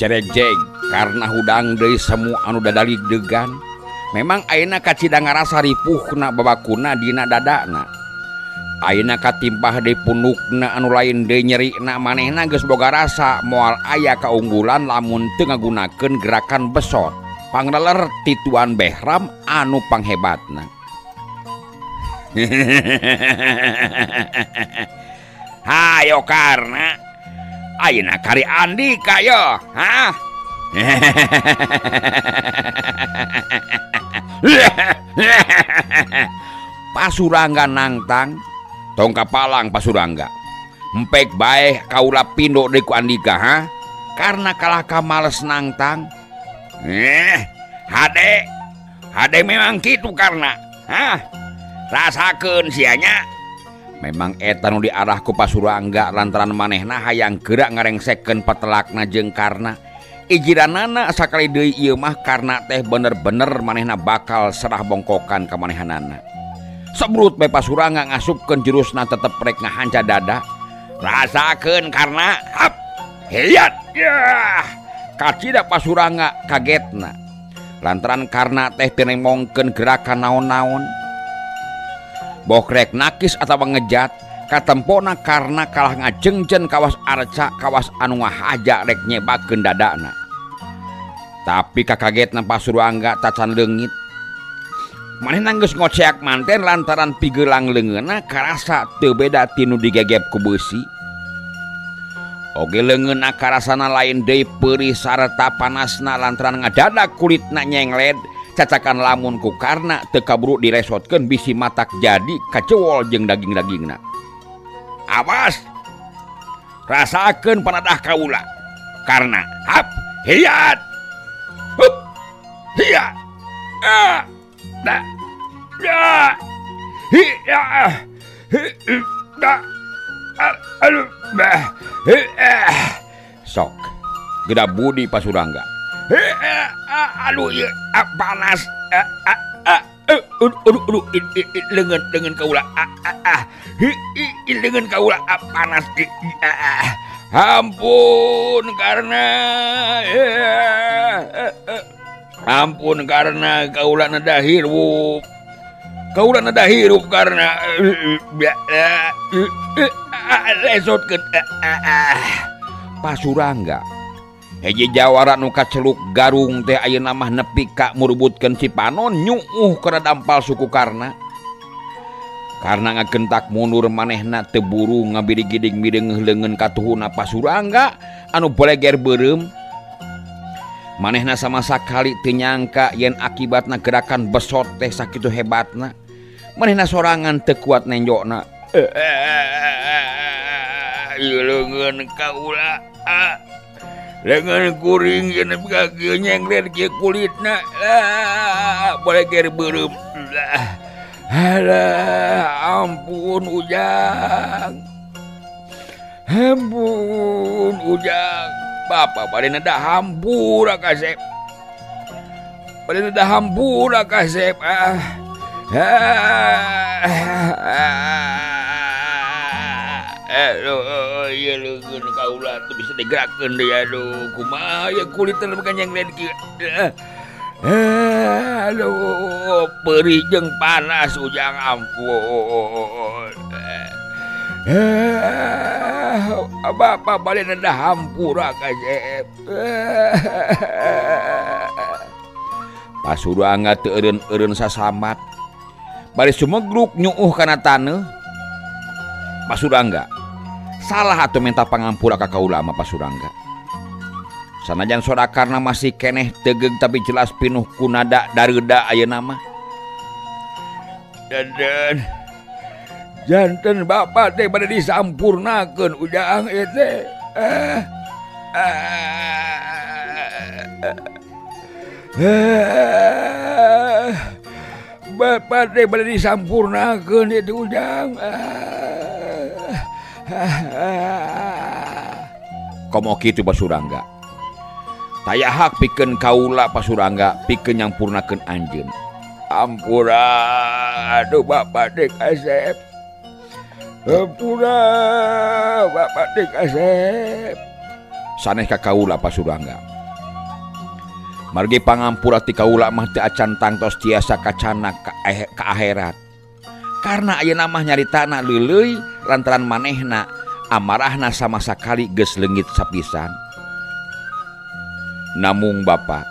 Ceregjeg karena hudang deui semu anu dadalig degan. Memang ayeuna kacida ngarasa ripuhna babakuna dina dadana. Ayeuna katimpah deui punukna anu lain deui nyerina manehna geus boga rasa moal aya kaunggulan lamun teu ngagunakeun gerakan besot. Pangleler ti Tuan Behram anu panghebatna. Hayo Karna, ayeuna kari Andika yo, hah? Pasurangga nangtang, tong kapalang Pasurangga. Empek bae kaula pindo deui ku Andika, ha? Karena kalah ka males nangtang. Hade. Hade memang kitu Karna. Hah? Rasakeun sia nya. Memang eta nu diarah ku Pasurangga lantaran manehna hayang geura ngarengsekeun petelakna jeung Karna. Ijiranana sakali deui ieu mah Karna teh bener-bener manehna bakal serah bongkokan ka manehanana. Sebrut bae Pasurangga ngasupkeun jurusna tetep rek ngahanca dada. Rasakeun Karna, hap. Hiat. Yah. Kacida Pasurangga kagetna. Lantaran Karna teh teu nemongkeun gerakan naon-naon. Bokrek nakis atawa ngejat katempona Karna kalah ngajengjen kawas arca kawas anu ngahaja rek nyebakeun dadana. Tapi kakagetna Pasurangga tacan leungit. Manehna geus ngoceak manten lantaran pigelang leungeunna karasa teu beda tinu digegep ku beusi. Oge leungeunna karasana lain deui peurih sarta panasna lantaran ngadadak kulitna nyengled. Cacakan lamun ku Karna teu kaburu diresotkeun bisi matak jadi kacewol jeung daging-dagingna. Awas! Rasakeun panadah kaula. Karna, hap, hiat. Hup. Hiya. Ah. Da. Ya. Hi ya. Hi da. Aduh. Bah. Sok. Geda budi Pasurangga. Aduh, ya, panas. Aduh, lengan kaula. Lengan kaula panas. Ampun Karna. Ampun Karna, kaula neda hirup. Kaula neda hirup Karna. Lesotkeun. Pasurangga. Hiji jawara nu kaceluk garung teh ayeuna mah nepi ka murubutkeun si panon nyuuh kana dampal suku Karna. Karna ngagentak mundur manehna teu buru ngabirigiding mireungeuh leungeun katuhuna Pasurangga anu boleger beureum. Manehna sama sakali teu nyangka yen akibatna gerakan besot teh sakitu hebatna. Manehna sorangan teu kuat nenjokna. Leungeun kaula. Lengan kuring jeung kaki nyengler kieu kulitna. Boleger beureum. Alah, ampun Ujang. Ampun Ujang. Bapak bade neda hampura kasep. Bade neda hampura kasep. Aduh, ieu leungeun kaula teu bisa digerakkeun deui aduh. Kumaha ieu kulitna bukan nyengler kieu. Aduh, perih jeung panas Ujang ampun. Bapak bade neda hampura kasep. Pasurangga teu eureun-eureun sasamat. Bari sumegruk nyuuh kana taneuh. Pasurangga salah atau minta pangampura ka kaula mah Pasurangga. Sanajan sora Karna masih keneh tegeg tapi jelas pinuh ku nada dareuda ayeuna mah. Janten janten bapak teh bade disampurnakeun Ujang ieu teh. Bapak teh bade disampurnakeun ieu teh Ujang. Komo kitu Pasurangga. Taya hak pikeun kaula Pasurangga pikeun nyampurnakeun anjeun. Ampura aduh bapak teh kasep. Ampura bapak teh kasep. Sanes ka kaula Pasurangga. Margi pangampura ti kaula mah teu acan tangtos tiasa kacana ka akhirat. Karena ayeuna mah nyaritana leuleuy lantaran manehna amarahna sama sakali geus leungit sapisan. Namung Bapak,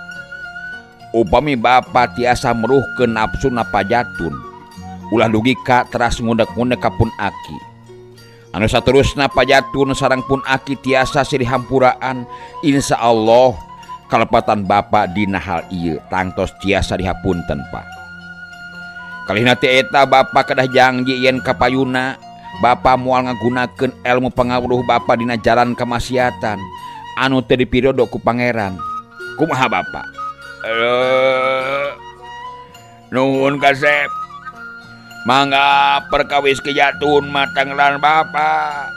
upami Bapak tiasa meruhkeun nafsuna Pajatun, ulah dugi ka teras ngundek-ngundek ka pun aki. Anu saterusna Pajatun sareng pun aki tiasa silih hampuraan, insya Allah kalepatan Bapak dina hal ieu tangtos tiasa dihapunten Pak. Kalihna teh eta Bapak kedah janji yen kapayuna Bapak moal ngagunakeun ilmu pangawruh Bapak dina jalan kemaksiatan anu teu dipirodo ku Pangeran. Kumaha Bapak? Nuhun kasep. Mangga perkawis Kijatun matanglan Bapak.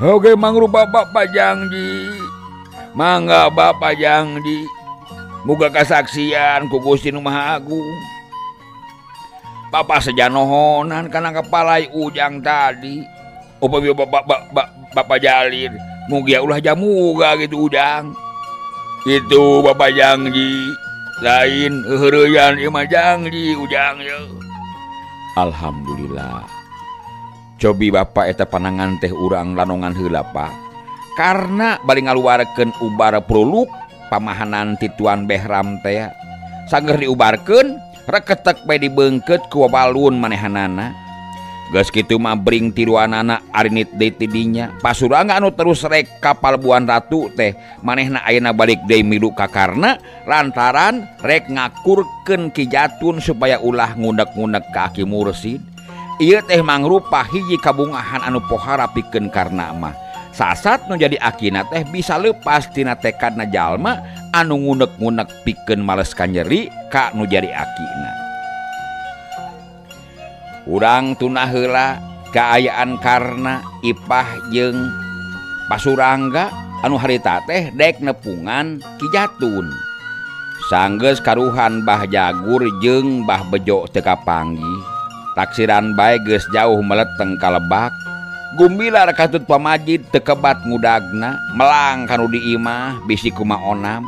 Oke mangrupa Bapak janji. Mangga Bapak janji. Muga kasaksian ku Gusti Nu Maha Agung. Bapak sejanohonan kana kepalai ujang tadi. Upami Bapak jalir, mugia ulah jamuga gitu ujang. Itu Bapak janji. Lain heureyan ieu mah janji ujang ye. Alhamdulillah. Cobi Bapak eta panangan teh urang lanongan heula Pak. Karena bari ngaluarkeun ubar pruluk pamahanan ti Tuan Behram teh. Sanggeus diubarkeun, reketek bae dibeungkeut ku wabalun manehanana. Geus kitu mah bring tiruanana arinit deui ti dinya. Pasurangga anu terus rek ka Palabuhan Ratu teh manehna ayeuna balik deui milu ka Karna lantaran rek ngakurkeun Kijatun supaya ulah ngundek-ngundek ka Aki Mursid. Ieu teh mangrupa hiji kabungahan anu pohara pikeun Karna mah. Sasat nu jadi akina teh bisa lepas tina tekadna jalma anu ngundek-ngundek pikeun males kanyeri ka nu jadi akina. Urang tunah heula kaayaan Karna Ipah jeung Pasurangga anu harita teh dek nepungan Kijatun. Sanggeus karuhan Bah Jagur jeung Bah Bejo teu kapanggih. Taksiran bae geus jauh meleteng ka lebak. Gumilar katut pamajid teu kebat ngudagna, melang kanu di imah bisi kumaha onam.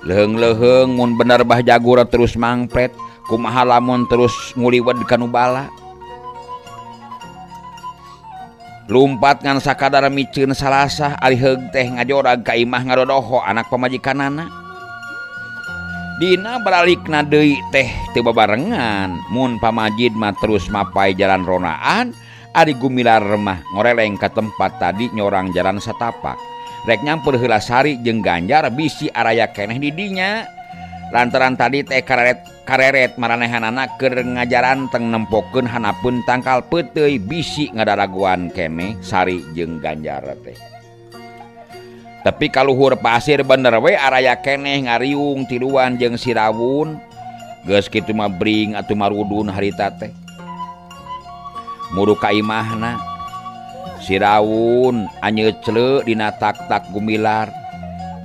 Leuheung-leuheung mun bener Bah Jagur terus mangpret, kumaha lamun terus nguliwed kanu bala. Lumpat ngan sakadar miceun salasah ari heug teh ngajorag ka imah ngadodoho anak pamajikanana. Dina baralikna deui teh teu babarengan, mun pamajid mah terus mapai jalan ronaan, ari Gumilar mah ngoreleng ka tempat tadi nyorang jalan satapak. Rek nyampur heula Sari jeung Ganjar bisi araya keneh di dinya. Lantaran tadi teh kareret maranehanana keur ngajaran teng nempokeun hanapeun tangkal peuteuy bisi ngadaraguan keneh Sari jeung Ganjar teh. Tapi kaluhur pasir bener we araya keneh ngariung tiluan jeung Sirawun. Geus kitu mah bring atuh marudun harita teh. Muru ka imahna Sirawun anyeucleu dina tak-tak Gumilar.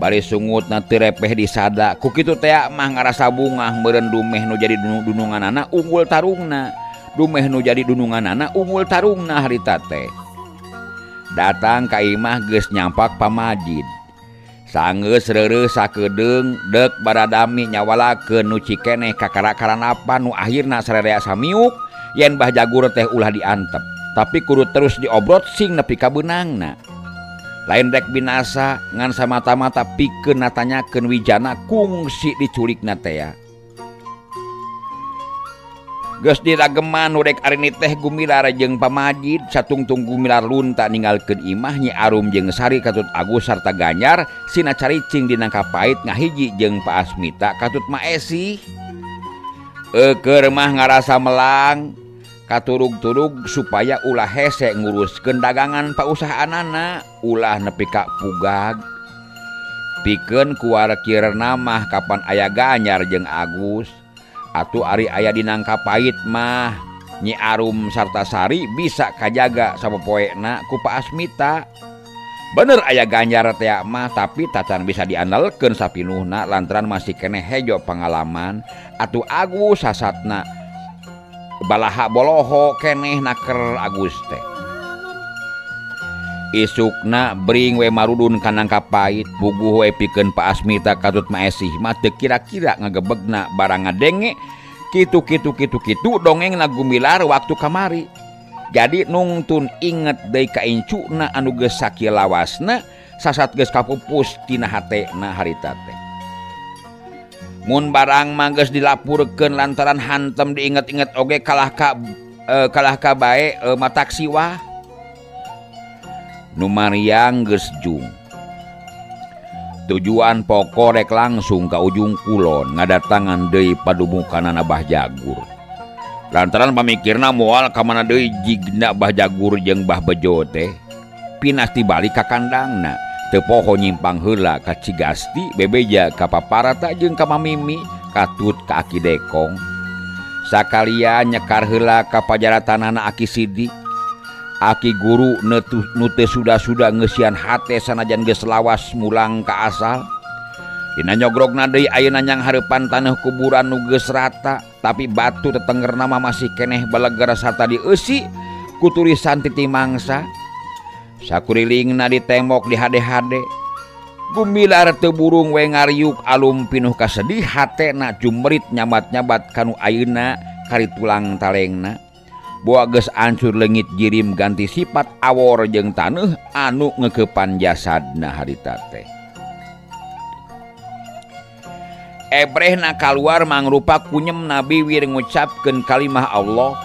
Bari sungutna teu repeh disada. Ku kitu teh mah ngarasa bungah meureun dumeh nu jadi dununganana unggul tarungna. Dumeh nu jadi dununganana unggul tarungna harita teh. Datang ka imah geus nyampak pamajid. Sanggeus reureuh sakedeung deuk baradami nyawalakeun nu cikeneh kakara-karanapan nu akhirna sararea samiuk yen Bah Jagur teh ulah diantep. Tapi kudu terus diobrot sing nepi ka beunangna. Lain rek binasa ngan samata-mata pikeun natanyakeun wijana kungsi diculikna teh ya. Geus dirageman nu rek arini teh Gumilar jeung pamajid satungtung Gumilar lunta ninggalkeun imah Nyi Arum jeung Sari katut Agus sarta Ganjar sina caricing dina kapait ngahiji jeung Pak Asmita katut Maesi. Eueur mah ngarasa melang katurug-turug supaya ulah hese nguruskeun dagangan pausahaanana ulah nepi ka pugag. Pikeun kuarkirna mah kapan aya Ganjar jeung Agus. Atuh ari aya dinangka pait mah Nyi Arum sarta Sari bisa kajaga sapopoena ku Pak Asmita. Bener aya Ganjar teh mah tapi tacan bisa diandalkeun sapinuhna lantaran masih keneh hejo pengalaman. Atuh Agus sasatna balaha boloho keneh naker Agus teh. Isukna bring we marudun ka nangka pait puguh we pikeun Pa Asmita katut Maesih mah teu kira-kira ngagebegna barang ngadenge kitu kitu kitu kitu dongengna Gumilar waktu kamari. Jadi nungtun inget deui ka incuna anu geus sakieu lawasna sasat geus kapupus tina hatena harita teh. Mun barang mah geus dilapurkeun lantaran hantem diinget-inget oge kalah ka bae matak siwah. Nu mariang geus jung. Tujuan pokok rek langsung ka ujung kulon ngadatangan deui padumukanana Bah Jagur. Lantaran pamikirna moal ka mana deui jigna Bah Jagur jeung Bah Bejo teh. Pinasti balik ka kandangna. Teu poho nyimpang heula ka Cigasti, bebeja ka Paparata jeung ka Mamimi, katut ka Aki Dekong. Sakalian nyekar heula ka pajaratanana Aki Sidik. Aki guru nu teu suda-suda ngeusian hate sanajan geus lawas mulang ka asal. Dina nyogrogna deui ayeuna nyang hareupan taneuh kuburan nu geus rata, tapi batu tetenggerna mah masih keneh baleger sarta dieusi ku tulisan titi mangsa. Sakurilingna di tembok di hade-hade. Gumilar teu burung we ngariuk alum pinuh kasedih hatena jumerit nyabat-nyabat kanu ayeuna kari tulang talengna. Boa geus ancur leungit jirim ganti sifat awor jeung taneuh anu ngeukepan jasadna harita teh. Ebrehna kaluar mangrupa kunyem Nabi wir ngucapkeun kalimah Allah.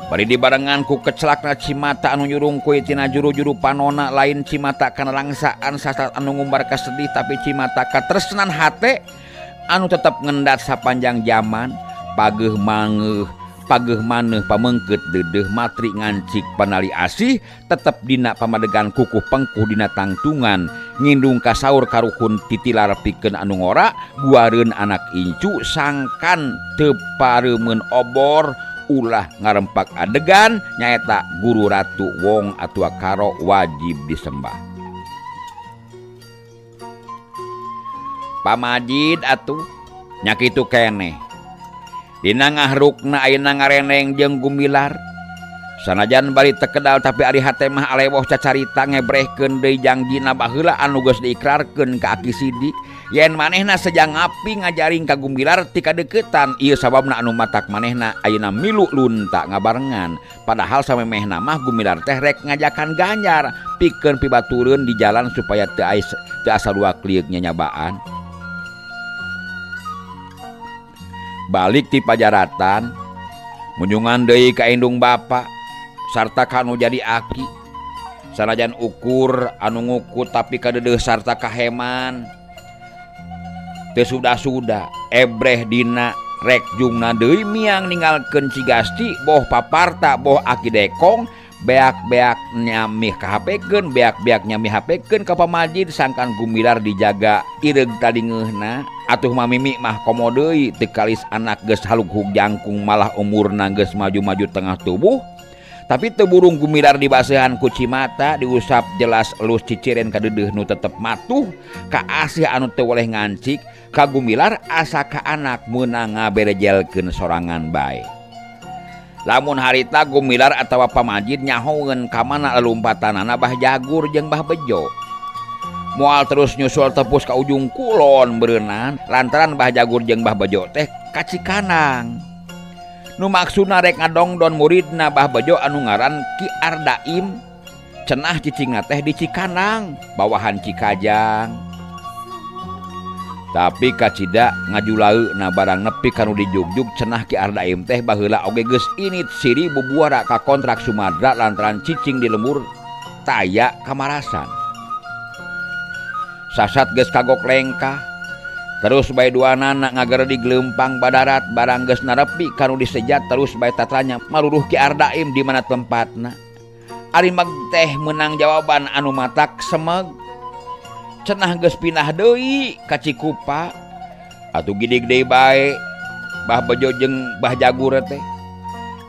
Bari dibarengan ku kecelakna cimata anu nyurungkuy tina juru-juru panona lain cimata kana langsaan sasat anu ngumbar kasedih tapi cimata katresnan hate anu tetep ngendat sapanjang zaman pageuh mangeuh pageuh maneuh pamengkeut deudeuh matri ngancik panali asih tetep dina pamadegan kukuh pengkuh dina tangtungan ngindung kasaur karuhun titilar pikeun anu ngora guareun anak incu sangkan teu pareumeun obor ulah ngarempak adegan nyaeta guru ratu wong atua karo wajib disembah. Pamajid atuh nya kitu keneh. Dina ngahrukna ayeuna ngareneng jeung Gumilar. Sanajan bari tekedal tapi ari hate mah alewoh cacarita ngebrehkeun deui jangjina baheula anu geus diikrarkeun ka Aki Sidik. Yen manehna sejang ngapi ngajaring ka Gumilar ti kadeukeutan ieu sababna anu matak manehna ayeuna milu lunta ngabarengan. Padahal samemehna mah Gumilar teh rek ngajakan Ganjar pikeun pibatureun di jalan supaya teu asa luak lieuk nyanyabaan. Balik ti pajaratan munjungan deui ka indung bapa sarta kanu jadi aki. Sanajan ukur anu ngukut tapi kadeudeuh sarta kaheman. Teu sudah-sudah ebreh dina rek jungna deui miang ninggalkeun Cigasti boh Paparta boh Aki Dekong beak-beak nyamih kahapekeun beak-beak nyamih hapekeun ka pamajid sangkan Gumilar dijaga ireug talingeuhna. Atuh Mamimi mah komo deui teu kalis anak geus halughug jangkung malah umurna geus maju-maju tengah tubuh. Tapi teu burung Gumilar dibasehan ku cimata diusap jelas elus ciciren kadeudeuh nu tetep matuh ka asih anu teu weleh ngancik ka Gumilar asa ka anak meunang ngaberejelkeun sorangan bae. Lamun harita Gumilar atawa pamajid nyahoeun ka mana lelumpatanana Bah Jagur jeung Bah Bejo. Moal terus nyusul tepus ka ujung kulon beureunan lantaran Bah Jagur jeung Bah Bejo teh ka Cikanang. Nu maksudna rek ngadongdon muridna Bah Bejo anu ngaran Ki Ardaim cenah cicingna teh di Cikanang bawahan Cikajang. Tapi kacida ngajulaeuna barang nepi kanu dijugjug cenah Ki Ardaim teh baheula oge geus init siri bubuara ka kontrak Sumatera lantaran cicing di lembur taya kamarasan. Sasat geus kagok lengkah terus bae duanana ngageredi gelempang badarat barang geus narepi kanu disejat terus bae tatranya maruruh Ki Ardaim di mana tempatna. Ari mag teh meunang jawaban anu matak semeg. Cenah geus pindah deui ka Cikupa atuh gidig deui bae Bah Bejo jeung Bah Jagur teh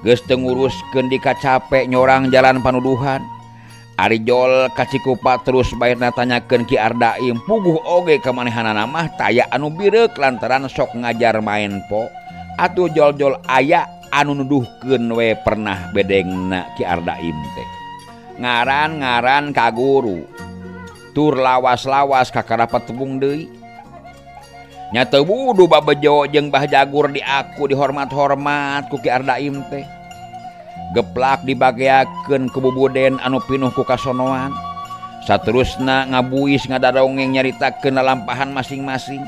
geus teu nguruskeun di kacape nyorang jalan panuduhan. Ari jol ka Cikupa terus bae natanyakeun Ki Ardaim puguh oge ka manehanana mah taya anu bireuk lantaran sok ngajar main po atuh jol-jol aya anu nuduhkeun we pernah bedengna Ki Ardaim teh. Ngaran-ngaran ka guru. Tur lawas-lawas kakara patepung deui. Nya teu wudu Bah Bejo jeung Bah Jagur diaku dihormat-hormat ku Ki Ardaim teh. Geplak dibageakeun ku bubuden anu pinuh ku kasonoan. Saterusna ngabuis ngadarongeng nyaritakeun lalampahan masing-masing.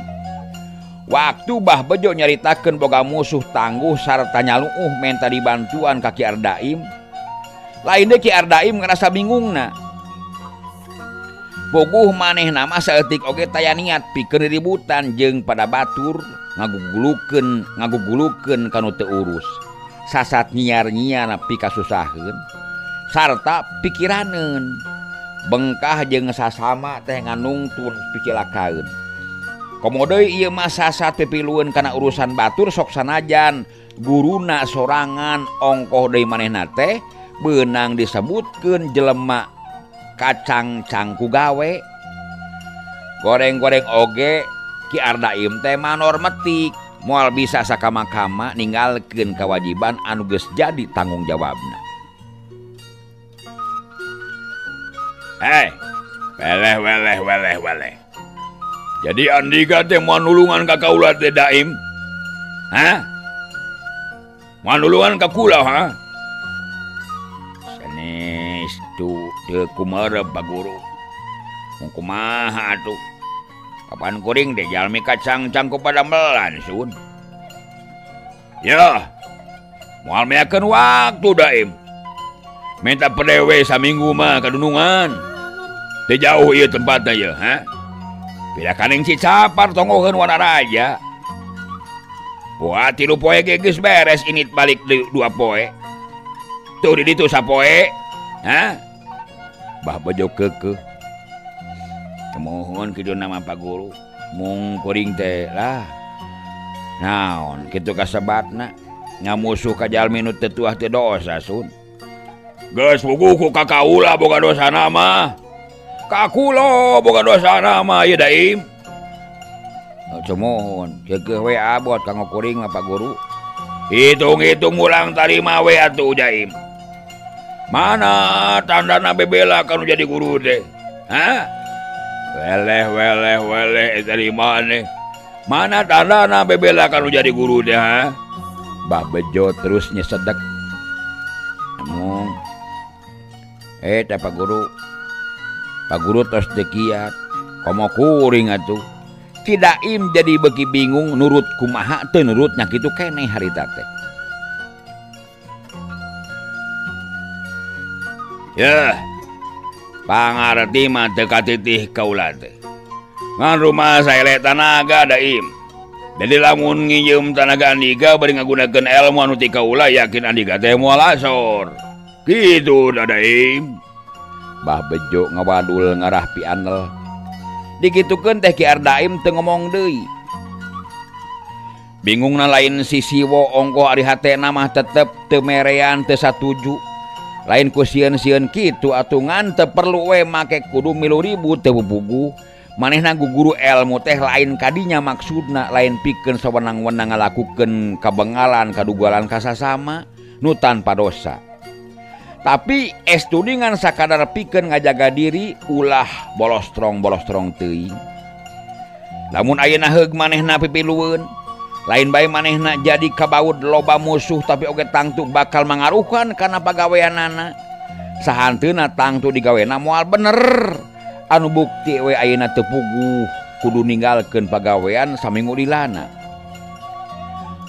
Waktu Bah Bejo nyaritakeun boga musuh tangguh sarta nyaluuh menta dibantuan ka Ki Ardaim. Lain deui Ki Ardaim ngarasa bingungna. Puguh manehna mah saeutik oge taya niat pikeun ributan jeung pada batur ngagugulukeun ka nu teu urus. Sasat nyiar-nyiar pikasusaheun sarta pikiraneun. Bengkah jeung sasama teh nganungtun picilakaeun. Komo deui ieu mah sasat pipilueun kana urusan batur sok sanajan guruna sorangan ongkoh deui manehna teh beunang disebutkeun jelema kacang-cang ku gawe. Goreng-goreng oge Ki Ardaim teh manor metik moal bisa sakama-kama ninggalkeun kewajiban anu geus jadi tanggung jawabna. Hei, weleh weleh weleh weleh. Jadi andika teh moal nulungan ka kaula teh Daim? Hah? Moal nulungan ka kula ha? Sanes tu teu kumarep Pak Guru. Mung kumaha atuh? Kapan kuring teh jalmi kacang-cang ku padamelan sun. Yah, moal meakeun waktu Daim. Minta pedewe saminggu mah kadunungan. Teu jauh ieu tempatna ieu, ha? Pira kaning Cicapar tonggoheun Wanaraja. Poa 3 poe ge geus beres init balik 2 poe. Tuh di ditu sapoe. Ha? Bah Bejo keukeuh. Mohon kitu nama Pak Guru. Mung kuring teh lah. Naon kitu kasebatna ngamusuh ka jalmi nu teu tuah teu dosa sun. Geus puguh ku ka kaula boga dosana mah. Ka kula boga dosana mah ieu Daim. Cemohon keukeuh we abot kanggo kuring mah Pak Guru. Hitung-hitung mulang tarima we atuh Daim. Mana tandana bebela kanu jadi guru teh? Hah? Weleh weleh weleh eta di maneh. Mana tandana bebela kanu jadi guru teh ha? Bah Bejo terus nyesedek. Mung eta Pak Guru. Pak Guru tos teu kiat. Komo kuring atuh. Ki Daim jadi beuki bingung nurut kumaha teu nurut nya kitu keneh harita teh. Yah, pangarti mah teu katitih kaula teh. Ngan rumah saeleh tanaga Daim. Jadi lamun nginjeum tanaga andika bari ngagunakeun elmu anu ti kaula yakin andika teh moal asor. Kitu da Daim. Bah Bejo ngawadul ngarah pianel. Dikitukeun teh Ki Ardaim teu ngomong deui. Bingungna lain si Siwo ongkoh ari hatena mah tetep teu merean teu satuju. Lain ku sieun-sieun kitu atuh ngan teu perlu we make kudu milu ribut teu puguh. Manehna guguru elmu teh lain kadinya maksudna lain pikeun sawenang-wenang ngalakukeun kabengalan kadugalan ka sasama nu tanpa dosa. Tapi estu ngan sakadar pikeun ngajaga diri ulah bolostrong-bolostrong teuing. Lamun ayeuna heug manehna pipilueun, lain bae manehna jadi kabaud loba musuh tapi oge tangtu bakal mangaruhkan kana pagaweanana. Sahanteuna tangtu digawena moal bener. Anu bukti we ayeuna teu puguh kudu ninggalkeun pagawean saminggu dilana.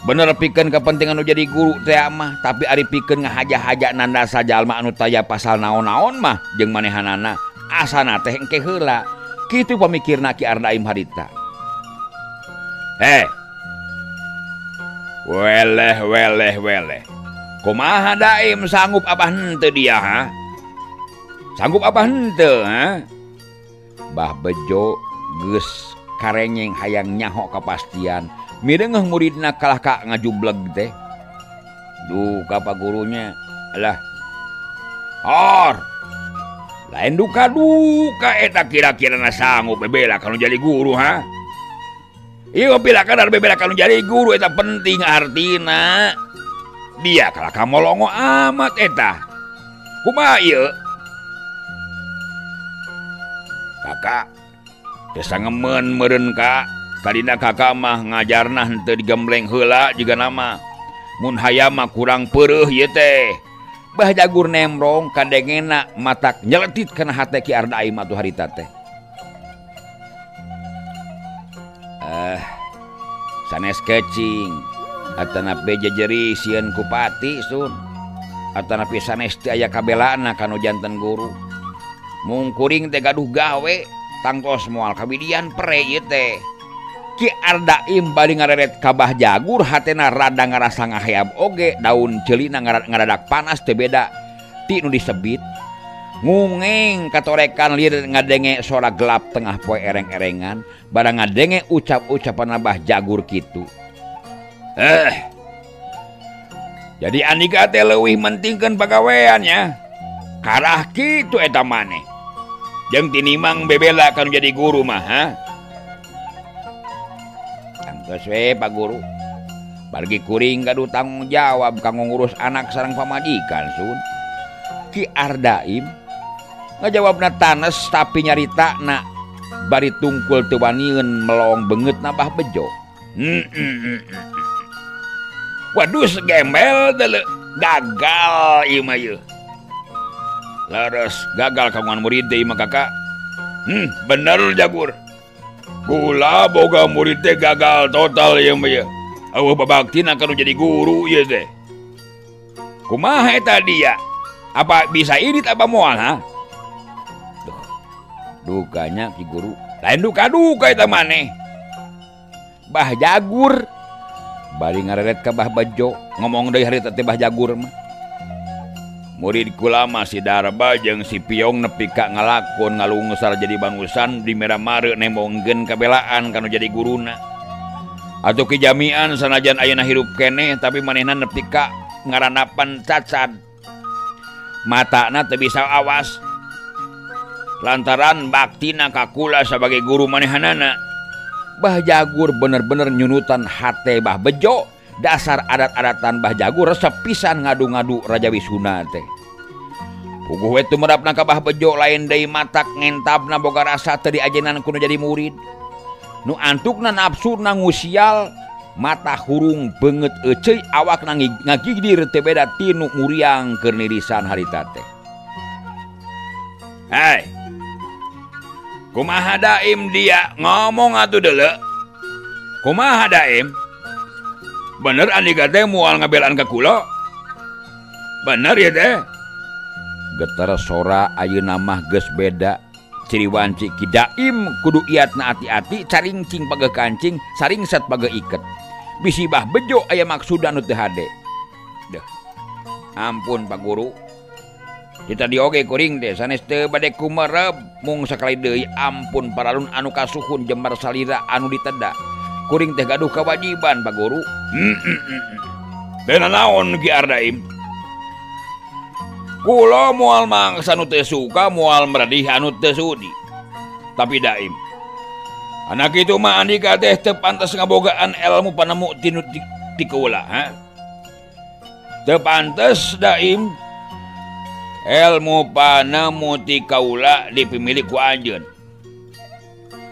Bener pikeun kepentingan nu jadi guru teh mah, tapi ari pikeun ngahaja-haja nandasa jalma anu taya pasal naon-naon mah jeung manehanana asana teh engke heula. Kitu pamikirna Ki Ardaim harita. Heh. Weleh weleh weleh. Kumaha Daim sanggup apa henteu dia ha? Sanggup apa henteu ha? Bah Bejo geus karenyeng hayang nyaho kapastian. Mireungeuh muridna kalah ka ngajubleg teh. Duka Pak Gurunya. Alah. Or. Lain duka-duka eta kira-kirana sanggup bebela kanu jadi guru ha? Ieu pila kadar bebela kanu jadi guru eta penting artina. Dia kalah ka molongo amat eta. Kumaha ieu? Kakak teu sangemeun meureun ka kadina kakak mah ngajarna henteu digembleng heula jiga nama mun hayam mah kurang peureuh ieu teh. Bah Jagur nemrong kadengena matak nyeletit kana hate Ki Ardaim atuh harita teh. Sanes kecing atanapi jejeri sieun ku pati sun atanapi sanes teu aya kabelana kanu janten guru. Mung kuring teh gaduh gawe tangtos moal kabidian pere ieu teh. Ki Ardaim bari ngareret ka Bah Jagur hatena rada ngarasa ngaheab oge daun ceulina ngaradak panas teu beda ti nu disebit. Ngungeng katorekan lieur ngadenge sora gelap tengah poe ereng-erengan barang ngadenge ucap-ucapan Bah Jagur kitu. Jadi Andika teh leuwih mentingkeun pagawean nya. Karah kitu eta maneh. Jeung tinimang bebela kanu jadi guru mah ha. Tangtos we Pak Guru. Bargi kuring gaduh tanggung jawab kanggo ngurus anak sareng pamajikan sun. Ki Ardaim ngajawabna tanes tapi nyarita na bari tungkul teu wanieun melong beungeut na Bah Bejo. Waduh segembel deuleu gagal ieu mah ieu. Leres gagal kagungan murid teh ieu mah kakak. Bener Jagur. Kula boga murid teh gagal total ieu mah ieu. Eueuh babaktina kanu jadi guru ieu teh. Kumaha eta dia? Apa bisa irit apa moal ha? Duh, dukanya Ki Guru. Lain duka-duka eta maneh. Bah Jagur bari ngareret ka Bah Bejo ngomong deui harita teh Bah Jagur mah. Murid kula mah si Darba jeung si Piong nepi ka ngalakon ngalungsar jadi banusan di Miramare nembongkeun kabelaan kanu jadi guruna. Atuh ki jamian sanajan ayeuna hirup keneh tapi manehna nepi ka ngaranapan cacad. Matana teu bisa awas lantaran baktina ka kula sebagai guru manehanana. Bah Jagur bener-bener nyunutan hate Bah Bejo. Dasar adat-adatan Bah Jagur resep pisan ngadu-ngadu Raja Wisuna teh. Puguh we tumerapna ka Bah Bejo lain deui matak ngentabna boga rasa teu diajenan kudu jadi murid. Nu antukna nafsuna ngusial mata hurung beungeut euceuy awakna ngagigidir teu beda tinu muriang keur nirisan harita teh. Hei. Kumaha Daim dia ngomong atuh deuleu. Kumaha Daim? Bener Andika teh moal ngabelaan ka kula? Bener ya teh? Getar sora ayeuna mah geus beda. Ciri wanci Ki Daim kudu iatna ati-ati caringcing pageuh kancing saringset pageuh iket. Bisi Bah Bejo aya maksudan nu teu hade. Deuh. Ampun Pak Guru. Kita dioge kuring teh sanes teu bade kumerep mung sakali deui ampun paralun anu kasuhun jembar salira anu diteda. Kuring teh gaduh kewajiban Pak Guru. Teu nanaon Ki Ardaim? Kula moal mangsa nu teu suka moal meredih anu teu sudi. Tapi Daim, anak itu mah Andika teh teu pantes ngabogaan ilmu panemu tinu ti kaula, ha? Teu pantes Daim ilmu panemu ti kaula dipimilik ku anjeun.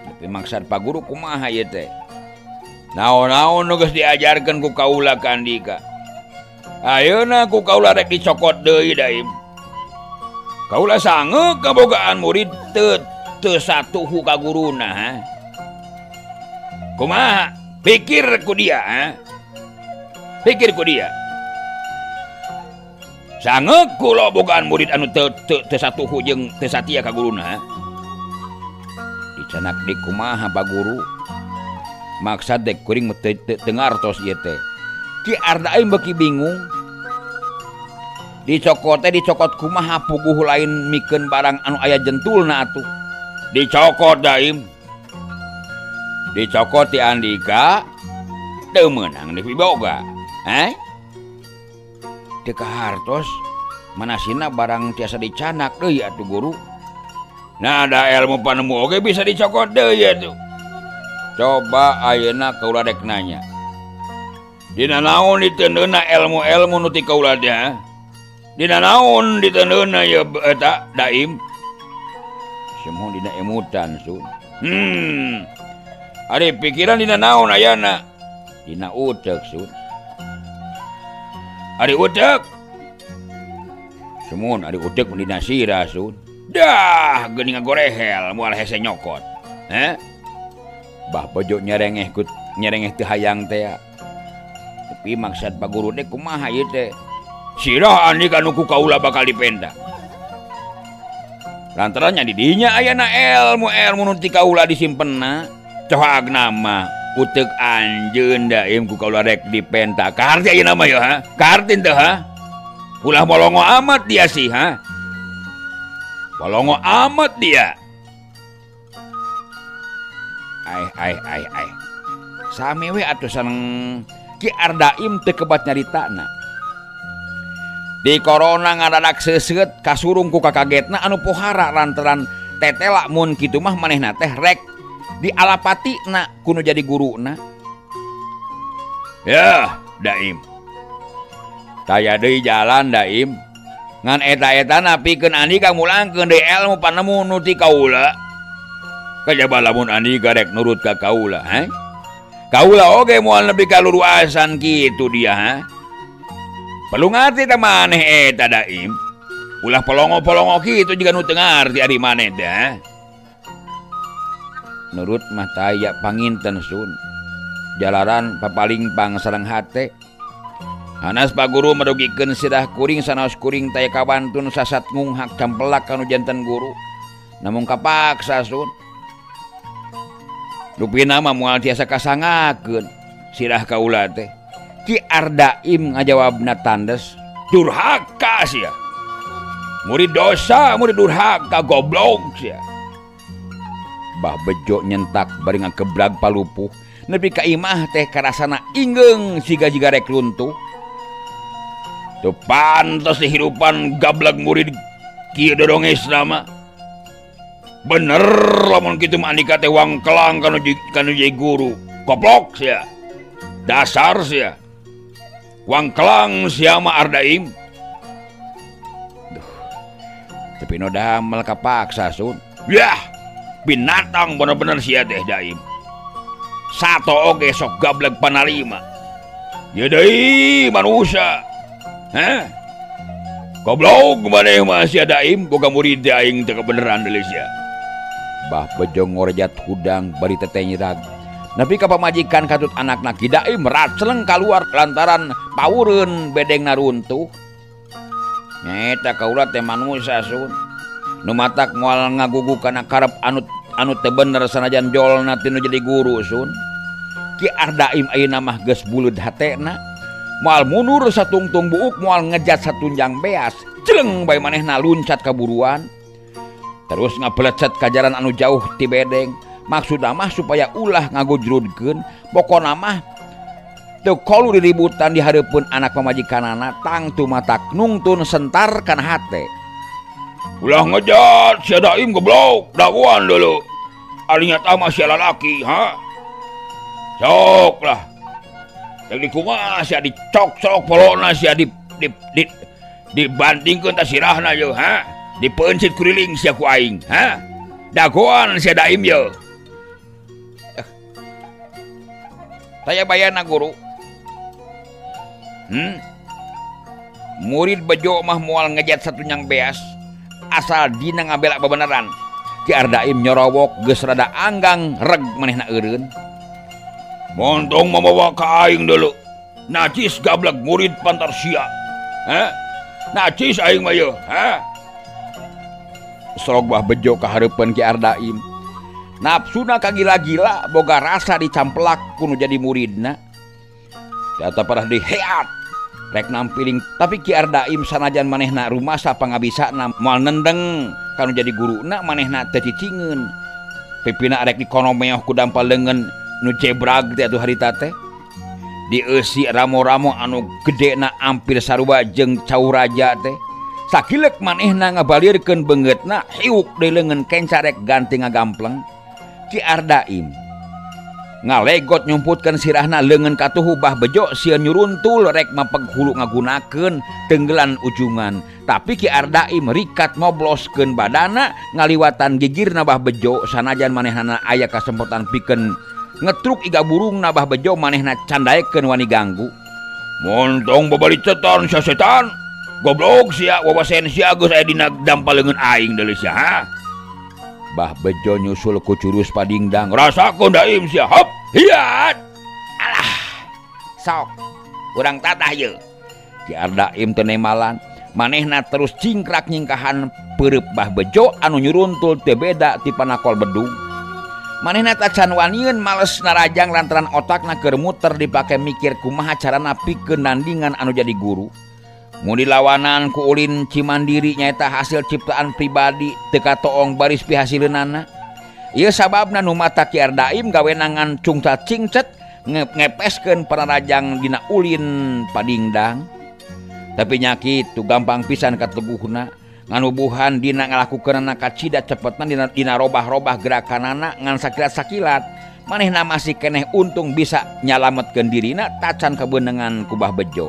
Tapi maksad Pak Guru kumaha ieu teh? Naon-naon nu geus diajarkeun ku kaula ka Andika. Ayeuna ku kaula rek dicokot deui Daim. Kaula sangeuk kabogaan murid teu satuhu ka guruna, ha? Kumaha? Pikir ku dia, ha? Pikir ku dia. Sangeuk kula bogaan murid anu teu satuhu jeung teu satia ka guruna, ha? Dicanak di kumaha Pak Guru? Maksad dek kuring teu ngartos ieu teh. Ki Ardaim beuki bingung. Dicokot teh dicokot kumaha puguh lain mikeun barang anu aya jentulna atuh. Dicokot Daim. Dicokot ti Andika teu meunang dipiboga. Eh? Teu kahartos manasina barang tiasa dicanak deui atuh Guru. Nah ada ilmu panemu oge bisa dicokot deui atuh. Coba ayeuna kaula rek nanya. Dina naon diteundeuna ilmu-ilmu nu ti kaula teh? Dina naon diteundeuna ieu eta Daim? Semohon dina emutan Sun. Ari pikiran dina naon ayana? Dina utek Sun. Ari utek? Semohon ari utek dina sirah Sun. Dah geuning ngagorehel moal hese nyokot. Heh? Bah Bejo nyerengeh ku nyerengeh teu hayang teh. Tapi maksud Pak Guru teh kumaha ieu teh? Sirah andika nu ku kaula bakal dipenda. Lantaran nya di dinya ayana ilmu-ilmu nu ti kaula disimpenna. Cohagna mah uteuk anjeun daim ku kaula rek dipenta. Kaharti ayeuna mah yeuh ha? Kaharti teu ha? Ulah molongo amat dia sih ha? Molongo amat dia. Ai ai ai ai. Sami we atuh sareng Ki Ardaim teu kebat nyaritana. Di corona ngadadak seuseut kasurung ku kakagetna anu pohara lantaran tetela mun kitu mah manehna teh rek dialapatina kuno jadi guruna. Yah, Daim. Taya deui jalan Daim. Ngan eta-etana pikeun andika mulangkeun deui ilmu panemu nu ti kaula. Kajaba lamun andika rek nurut ka kaula, ha? Kaula oge moal nepi ka luruasan kitu dia, ha? Perlu ngarti teh maneh eta Daim. Ulah polongo-polongo kitu jiga nu teu ngarti ari maneh teh. Ha? Nurut mah taya panginten Sun. Jalaran papalingpang sareng hate. Hanas Pak Guru merugikeun sirah kuring sanaos kuring taya kawantun sasat ngunghak campelak kanu janten guru. Namung kapaksa Sun. Rupina mah moal tiasa kasangakeun sirah kaula teh. Ki Ardaim ngajawabna tandes, durhaka sia. Murid dosa, murid durhaka goblok sia. Bah Bejo nyentak bari ngagebrag palupuh, nepi ka imah teh karasana inggeung siga-jiga rek runtuh. Teu pantes dihirupan gableg murid kieu dodongesna mah. Bener lamun kitu mah andika teh wangkelang kanu jadi guru. Goblok sia. Dasar sia. Wangkelang sia mah Ardaim. Duh. Tapi no damel kapaksa Sun. Yah, binatang bener-bener sia teh Daim. Sato oge sok gableg panalima. Ya deui manusia. Hah? Goblok maneh mah sia Daim, boga murid teh aing teu kebeneran deui sia. Bah Bejo ngorejat hudang bari teteh nyirag. Nepi ka pamajikan katut anakna Ki Daim raceleng kaluar lantaran pawureun bedengna runtuh. Nyaeta kaula teh manusia Sun. Nu matak moal ngagugu kana karep anu teu bener sanajan jolna tinu jadi guru Sun. Ki Ardaim ayeuna mah geus buleud hatena. Moal mundur satungtung buuk, moal ngejat satunjang beas. Celeng bae manehna luncat kaburuan. Terus ngabelecet ka jalan anu jauh ti bedeng. Maksudna mah supaya ulah ngagujrudkeun, pokona mah teu kolu diributan di hareupeun anak pamajikanana tangtu matak nungtun sentar kana hate. Ulah ngejat sia Daim goblok, daguan dulu. Ari nyata mah sia lalaki, ha? Sok lah. Rek dikumaha sia dicok-cok polona sia di dibandingkeun ta sirahna yeuh, ha? Dipeuncit kuriling sia ku aing, ha? Dagoan sia Daim yeuh. Saya bayarna guru. Murid Bejo mah moal ngejat satunyang beas asal dina ngabela bebeneran. Ki Ardaim nyorowok geus rada anggang reg manehna eureun. Montong mamawa ka aing dulu. Najis gablek murid pantar sia. Ha? Najis aing mah yeuh, ha? Sorog Bah Bejo ka hareupeun Ki Ardaim. Nafsuna kagila-gila boga rasa dicampelak kuno jadi muridna. Data parah diheat rek nampiling tapi Ki Ardaim sanajan manehna rumasa pangabisana moal nendeng kanu jadi guruna manehna teu cicingeun. Pipina rek dikonomeoh ku dampal leungeun nu jebrag teh atuh harita teh. Dieusi ramo-ramo anu gedena ampir sarua jeung cau raja teh. Sakilek manehna ngabalirkeun beungeutna hiuk deui leungeun kenca rek ganti ngagampleng. Ki Ardaim Ngalegot nyumputkeun sirahna leungeun katuhu Bah Bejo sieun nyuruntul rek mapeg hulu ngagunakeun tenggelan ujungan. Tapi Ki Ardaim rikat ngobloskeun badana ngaliwatan gigirna Bah Bejo sanajan manehna aya kasempetan pikeun ngetruk iga burungna Bah Bejo manehna candaekeun wani ganggu. Montong babali cetan sia setan. Goblok sia wawasen sia geus aya dina dampal leungeun aing deuleu sia ha. Bah Bejo nyusul ku jurus padingdang. Rasakeun daim sia hop hiat. Alah sok urang tatah ieu. Ki Ardaim teu nemalan manehna terus cingkrak nyingkahan peureub Bah Bejo anu nyuruntul teu beda ti panakol bedung. Manehna tacan wanieun males narajang lantaran otakna keur muter dipake mikir kumaha carana pikeun nandingan anu jadi guru. Mun dilawanan ku ulin Cimandiri nyaeta hasil ciptaan pribadi teu katoong baris pihasileunana. Ieu sababna nu mata Ki Ardaim gawenangan cungcat cingcet ngepeskeun panarajang dina ulin padingdang. Tapi nya kitu gampang pisan kateguhna nganubuhan dina ngalakukeunana kacida cepetna dina robah-robah gerakanana ngan sakilat-sakilat. Manehna masih keneh untung bisa nyalametkeun dirina tacan kabeunengan ku Bah Bejo.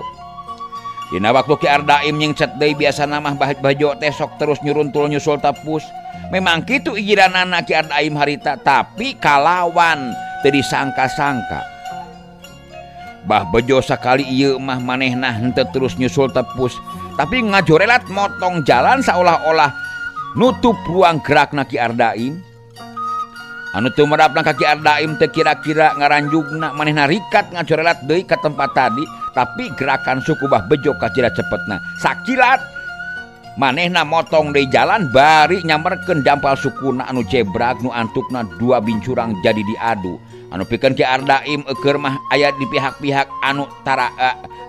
Dina waktu Ki Ardaim nyingcet deui biasana mah Bah Bejo teh sok terus nyuruntul nyusul tepus. Memang kitu ijiranana Ki Ardaim harita tapi kalawan teu disangka-sangka. Bah Bejo sakali ieu mah manehna henteu terus nyusul tepus, tapi ngajorelat motong jalan saolah-olah nutup ruang gerakna Ki Ardaim. Anu teu merapna ka Ki Ardaim teu kira-kira ngaranjugna manehna rikat ngajorelat deui ka tempat tadi, tapi gerakan suku Bah Bejo kacida cepetna. Sakilat manehna motong deui jalan bari nyamperkeun dampal sukuna anu jebrag nu antukna dua bincurang jadi diadu. Anu pikeun Ki Ardaim eueur mah aya di pihak-pihak anu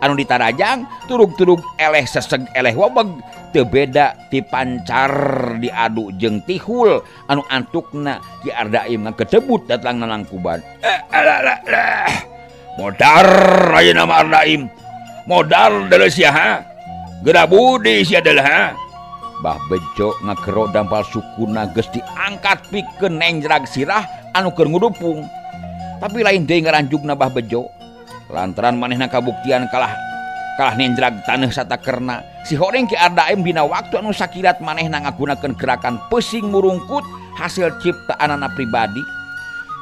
anu ditarajang turug-turug eleh seseg eleh wobeg teu beda ti pancar diadu jeung tihul anu antukna Ki Ardaim ngaketebut datang nalangkuban. Modar ayeuna mah Ardaim. Modar deuleu sia ha. Geura budi sia deuleu ha. Bah Bejo ngagero dampal sukuna geus diangkat pikeun nenjrag sirah anu keur ngudupung. Tapi lain deui ngaranjugna Bah Bejo. Lantaran manehna kabuktian kalah nenjrag taneuh satakerna. Si horeng Ki Ardaim dina waktu anu sakilat manehna ngagunakeun gerakan pesing murungkut hasil ciptaanana pribadi.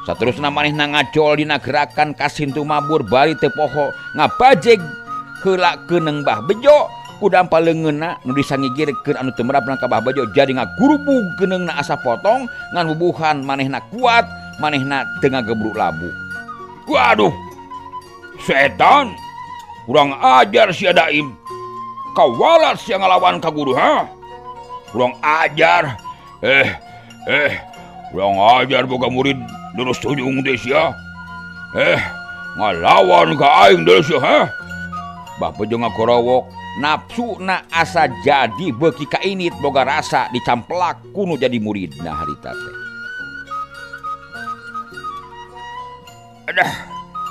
Saterusna manehna ngajol dina gerakan kasintu mabur bari teu poho ngabajeg heula keuneng Bah Bejo ku dampal leungeunna nu disangigirkeun anu teu merapna ka Bah Bejo jadi ngagurubug keuneungna asa potong ngan bubuhan manehna kuat manehna teu ngagebruk labu. Waduh. Setan. Kurang ajar sia Daim. Kawalat sia ngalawan ka guru ha? Kurang ajar. Kurang ajar boga murid terus tunjung teh sia. Ngalawan ka aing deui sia ha? Bah Bejo ngagorowok, nafsuna asa jadi beuki kainit boga rasa dicamplak kuno jadi muridna harita teh. Aduh,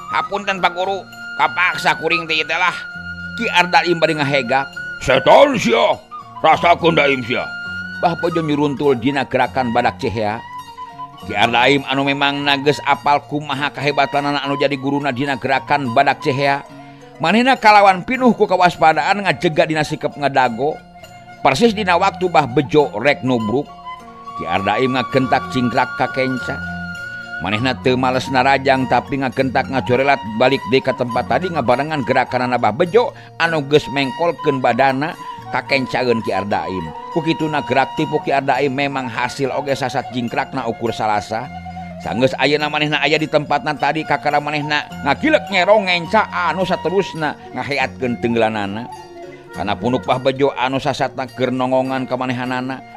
hapunten Pak Guru, kapaksa kuring teh ieu lah. Ki Ardaim bari ngahegak. Setan sia, rasakeun Daim sia. Bah Bejo nyuruntul dina gerakan badak cehea. Ki Ardaim anu memang nageus apal kumaha kahebatanana anu jadi guruna dina gerakan badak cehea. Manehna kalawan pinuh ku kawaspadaan ngajega dina sikep ngadago. Persis dina waktu Bah Bejo rek nubruk, Ki Ardaim ngagentak cingkrak ka kenca. Manehna teu males narajang tapi ngagentak ngajorelat balik deui ka tempat tadi ngabarengan gerakanana Bah Bejo anu geus mengkolkeun badana kakencaeun Ki Ardaim. Ku kituna gerak tipu Ki Ardaim memang hasil oge sasat jingkrakna ukur salasa. Sanggeus ayeuna manehna aya di tempatna tadi kakara manehna ngagilek nyerong ngenca anu saterusna ngaheatkeun tenggelanana. Kana punuk Bah Bejo anu sasatna keur nongongan ka manehanana.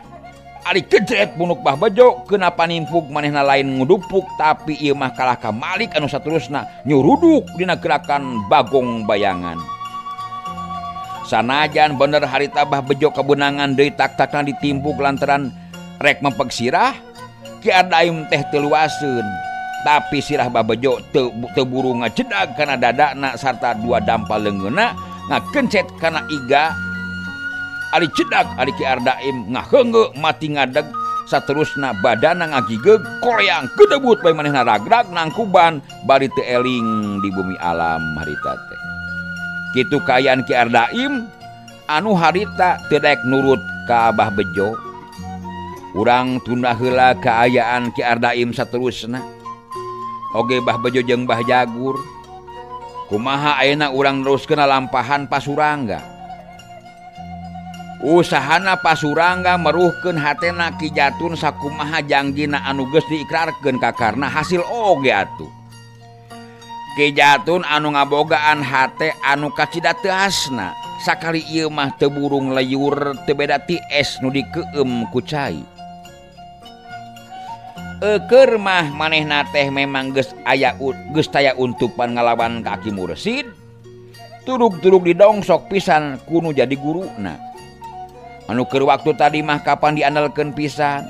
Ari kejret punuk Bah Bejo keuna panimpuk manehna lain ngudupuk tapi ieu mah kalah ka Malik anu saterusna nyuruduk dina gerakan bagong bayangan. Sanajan bener harita Bah Bejo kabeunangan deui tak-takna ditimpuk lantaran rek mempeg sirah, Ki Ardaim teh teu luaseun. Tapi sirah Bah Bejo teu buru ngajedag kana dadana sarta dua dampal leungeunna ngagencet kana iga. Ari jedag ari Ki Ardaim ngaheungeu mati ngadeg Saterusna badana ngagigeug koreang gedebut bae manehna ragrag nangkuban bari teu eling di bumi alam harita teh. Kitu kaayaan Ki Ardaim anu harita teu daek nurut ka Abah Bejo. Urang tunda heula kaayaan Ki Ardaim saterusna. Oge Bah Bejo jeung Bah Jagur. Kumaha ayeuna urang neruskeun lampahan Pasurangga. Usahana Pasurangga meruhkeun hatena Ki Jatun sakumaha jangjina anu geus diikrarkeun ka Karna hasil oge atuh. Ki Jatun anu ngabogaan hate anu kacida teuasna, sakali ieu mah teu burung leyur teu beda ti es nu dikeueum ku cai. Eukeur mah manehna teh memang geus aya geus taya untupan ngalawan ka Aki Mursid. Turug-turug didongsok pisan kunu jadi guruna. Anu keur waktu tadi mah kapan diandalkeun pisan.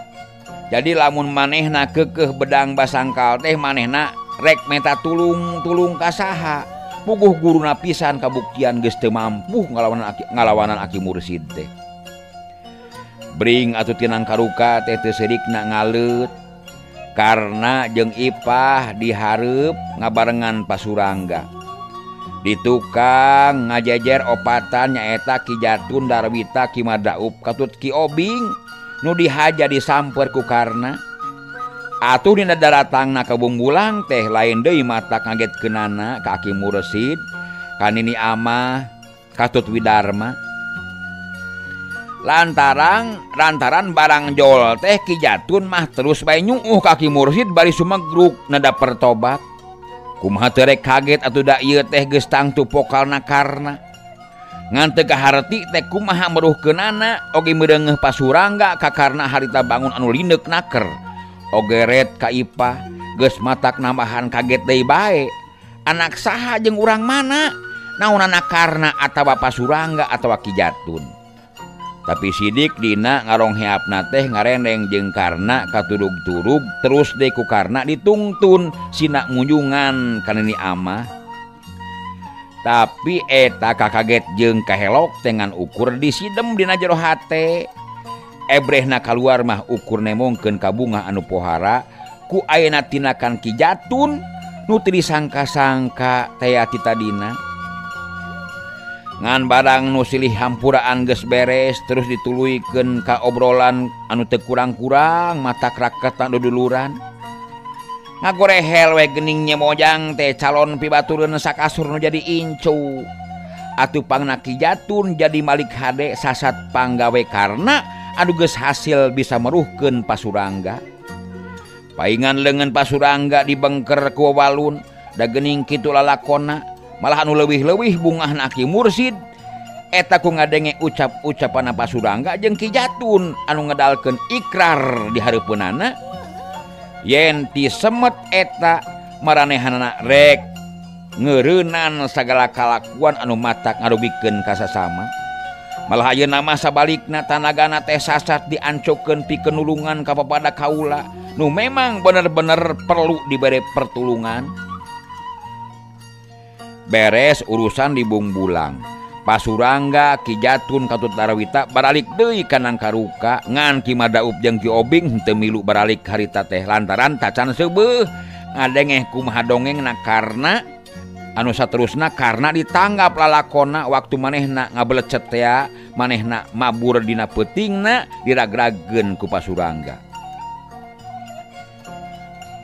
Jadi lamun manehna keukeuh bedang basangkal teh manehna rek menta tulung-tulung ka saha. Puguh guruna pisan kabuktian geus teu mampu ngalawanan Aki Mursid teh. Bring atuh tinang karuka teh teu seurikna ngaleut. Karna jeung Ipah dihareup ngabarengan Pasurangga. Di tukang ngajejer opatan nyaeta Ki Jatun Darwita Ki Madaup katut Ki Obing nu dihaja disamper ku Karna. Atuh dina daratangna ka Bungbulang teh lain deui mata ngagetkeunana ka Aki Mursid, ka Nini Amah, katut Widarma. Lantaran barang jol teh Ki Jatun mah terus bae nyuuh ka Aki Mursid bari sumegruk nada pertobat. Kumaha teu rek kaget atuh da ieu teh geus tangtu pokalna Karna. Ngan teu kaharti teh kumaha meruhkeunana oge meureungeuh Pasurangga ka Karna harita bangun anu lindeuk naker. Oge ret ka Ipah geus matak nambahan kaget deui bae. Anak saha jeung urang mana? Naonana Karna atawa Pasurangga atawa Ki Jatun. Tapi sidik dina ngarongheapna teh ngarendeng jeung Karna katurug-turug terus deui ku Karna ditungtun sina munjungan ka Nini Amah. Tapi eta kakaget jeung kahelok teh ngan ukur disidem dina jero hate. Ebrehna kaluar mah ukur nemongkeun ka bunga anu pohara ku ayeuna tinakan Ki Jatun nu teu disangka-sangka tea ti tadina. Ngan barang nu silih hampuraan geus beres terus dituluykeun ka obrolan anu teu kurang-kurang mata raketan duduluran. Ngagorehel we geuning nyemojang teh calon pibatureun sakasur nu jadi incu. Atuh pangna Ki Jatun jadi malik hade sasat panggawe Karna anu geus hasil bisa meruhkeun Pasurangga. Paingan leungeun Pasurangga dibengker ku walun da geuning kitu lalakonna. Malah anu leuwih-leuwih bungahna Aki Mursid eta ku ngadenge ucap-ucapanna Pasurangga jeung Ki Jatun anu ngedalkeun ikrar di hareupeunana yen ti semet eta maranehanana rek ngeureunnan sagala kalakuan anu matak ngarugikeun ka sasama. Malah ayeuna mah sabalikna tanagana teh sasat diancokeun pikeun nulungan ka papada kaula nu memang bener-bener perlu dibere pertulungan. Beres urusan di Bungbulang. Pasurangga Ki Jatun katut Darwita baralik deui ka Nangkaruka ngan Ki Madaup jeung Ki Obing henteu milu baralik harita teh lantaran tacan seubeuh ngadengeh kumaha dongengna Karna anu saterusna Karna ditanggap lalakona waktu manehna ngabelecet tea manehna mabur dina peutingna diragrageun ku Pasurangga.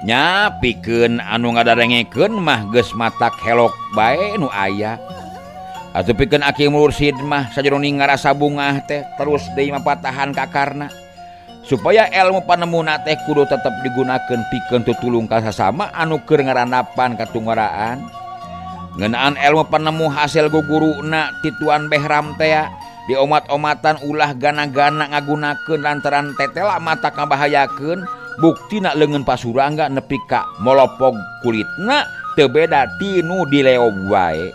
Nya pikeun anu ngadarengekeun mah geus matak helok bae nu aya. Atuh pikeun Aki Mursid mah sajeroning ngarasa bungah teh terus deui mapatahan ka Karna supaya ilmu panemuna teh kudu tetep digunakeun pikeun tutulung ka sasama anu keur ngarandapan katunggaraan. Ngeunaan ilmu panemu hasil guguruna ti Tuan Behram teh diomat-omatan ulah gana-gana ngagunakeun lantaran tetela matak ngabahayakeun. Buktina leungeun Pasurangga nepi ka molopog kulitna teu beda ti nu dileob wae.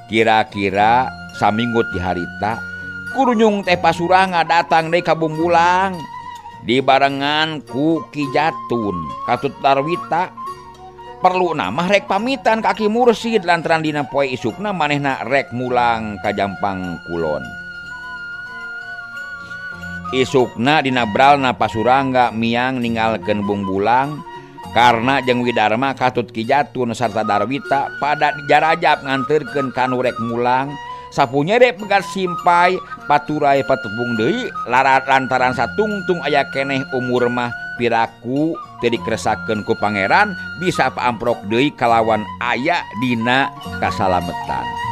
Kira-kira saminggu ti harita kurunyung teh Pasurangga datang deui ka Bungbulang dibarengan ku Ki Jatun katut Darwita. Perlu mah rek pamitan ka Aki Mursid lantaran dina poe isukna manehna rek mulang ka Jampang Kulon. Isukna dina bralna Pasurangga miang ninggalkeun bungbulang karena jeung Widarma katut Ki Jatun sarta Darwita pada dijarajap nganterkeun ka nu rek mulang. Sapunyere pegat simpai paturai patepung deui larat lantaran satungtung aya keneh umur mah piraku teu dikeresakeun ku pangeran bisa paamprok deui kalawan aya dina kasalametan.